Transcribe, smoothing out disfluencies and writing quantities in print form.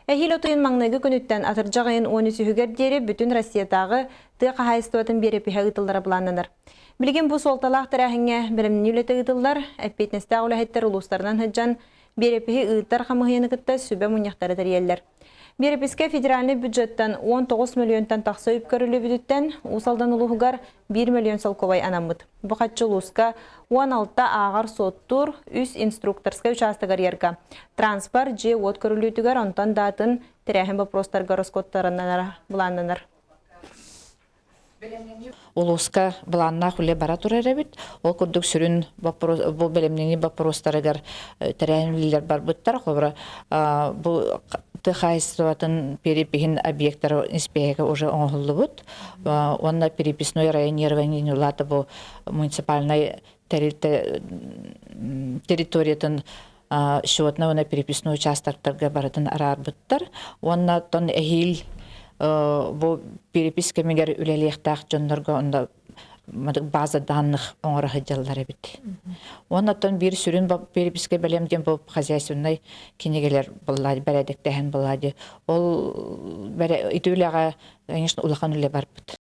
Эһиил от ыйын маҥнайгы күнүттэн атырдьах ыйын 13-үгэр диэри бүтүн Россиятааҕы тыа хаһаайыстыбатын биэрэпиһэ ыытыллара былааннанар. Билигин бу суолталаах тэрээһиҥҥэ бэлэмнэнии үлэтэ ыытыллар, эппиэтинэстээх үлэһиттэр улуустарынан сылдьан биэрэпиһи ыытар хамыыһыйаны кытта сүбэ мунньахтары тэрийэллэр. Биэрэпискэ федеральнай бюджеттан 19 мөлүйүөнтэн тахса үп көрүллүбүтүттэн Уус Алдан улууһугар 1 мөлүйүөн солкуобай анаммыт. Бу хаччы улууска 16 ааҕар-суоттуур, үс инструкторскай учаастагар ярга, транспорт, дьиэ-уот көрүллүүтүгэр, онтон да атын тэрээһин боппуруостарга ороскуоттарынанара былааннанар. Улууска былааннаах үлэ бара турар эбит. Ол курдук сүрүн боппуруос, бу бэлэмнэнии боппуруостарыгар тэрээһин үлэлэр барбыттар. Холобура, бу тыа хаһаайыстыбатын перепиһин объектара испииһэгэ уже оҥоһуллубут. Уонна переписной районирование улаата бу муниципальнай тэрилтэ территориятын счетный уонна переписной участоктарга барытын араарбыттар. Уонна оттон эһиил бу перепись кэмигэр үлэлиэхтээх дьоннорго онно база данных оҥоро сылдьаллар эбит. Уонна оттон биир сүрүн перепискэ бэлэм диэн бу хозяйственнай кинигэлэр буолла бэрээдэктэһэн буолла дии. Ол ити үлэҕэ, конечно, улахан үлэ барбыт.